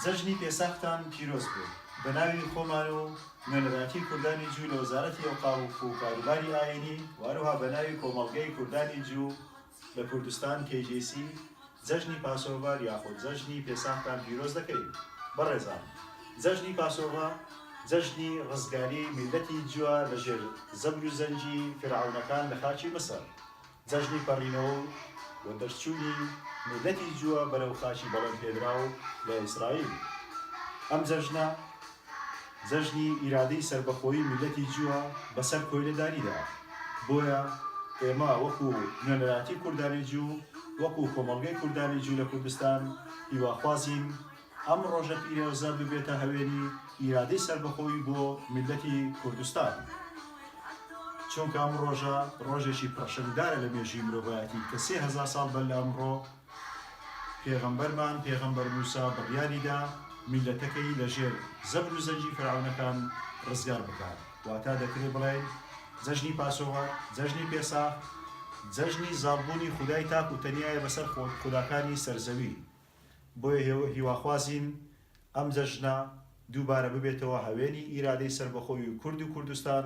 جەژنی پێساختان پیرۆز بێت. بە ناوی خۆمان و نوێنەرایەتی کوردانی جوو لە وەزارەتی ئەوقاف و کاروباری ئایینی و هەروەها بە ناوی کۆمەڵگەی کوردانی جوو لە کوردستان KJC جەژنی پاسۆڤەر یاخود جەژنی پێساختان پیرۆز دەکەین. بەڕێزان جەژنی پاسۆڤە جەژنی ڕزگاری میللەتی جووە لە ژێر زەبر و زەنگی فیرعەونەکان لە خاکی میسر. جەژنی پەڕینەوە و دەرچوونی میللەتی جووە بەرەو خاکی بەڵێنپێدراو لە ئیسرائیل. ئەم جەژنە جەژنی ئیرادەی سەربەخۆیی میللەتی جووە بەسەر کۆیلەداریدا. بۆیە ئێمە وەکو نوێنەرایەتی کوردانی جوو، وەکو کۆمەڵگەی کوردانی جوو لە کوردستان هیواخوازین ئەم ڕۆژە پیرۆزە ببێتە هەوێنی ئیرادەی سەربەخۆیی بۆ میللەتی کوردستان. چونکە ئەم ڕۆژە ڕۆژێکی پڕشنگدارە لە مێژووی مرۆڤایەتی کە 3000 ساڵ بەر لە ئەمڕۆ پێغەمبەرمان پێغەمبەر موسا بڕیاریدا میللەتەکەی لە ژێر زەبر و زەنگی فەرعەونەکان ڕزگار بکات. واتا دەکرێ بڵێین جەژنی پاسۆڤەر، جەژنی پێساخ، جەژنی زاڵبوونی خودای تاک و تەنیایە بەسەر خوداکانی سەرزەوی. بۆیە هیواخوازین ئەم جەژنە دووبارە ببێتەوە هەوێنی ئیرادەی سەربەخۆی کورد و کوردستان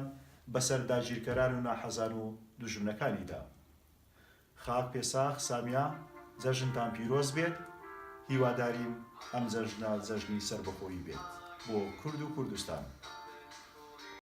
بەسەر داگیرکەران و ناحەزان و دوژمنەکانیدا. خاک پێساخ سامیا جەژنتان پیرۆز بێت، هیوادارین ئەم جەژنە جەژنی سەربەخۆیی بێت بۆ کورد و کوردستان.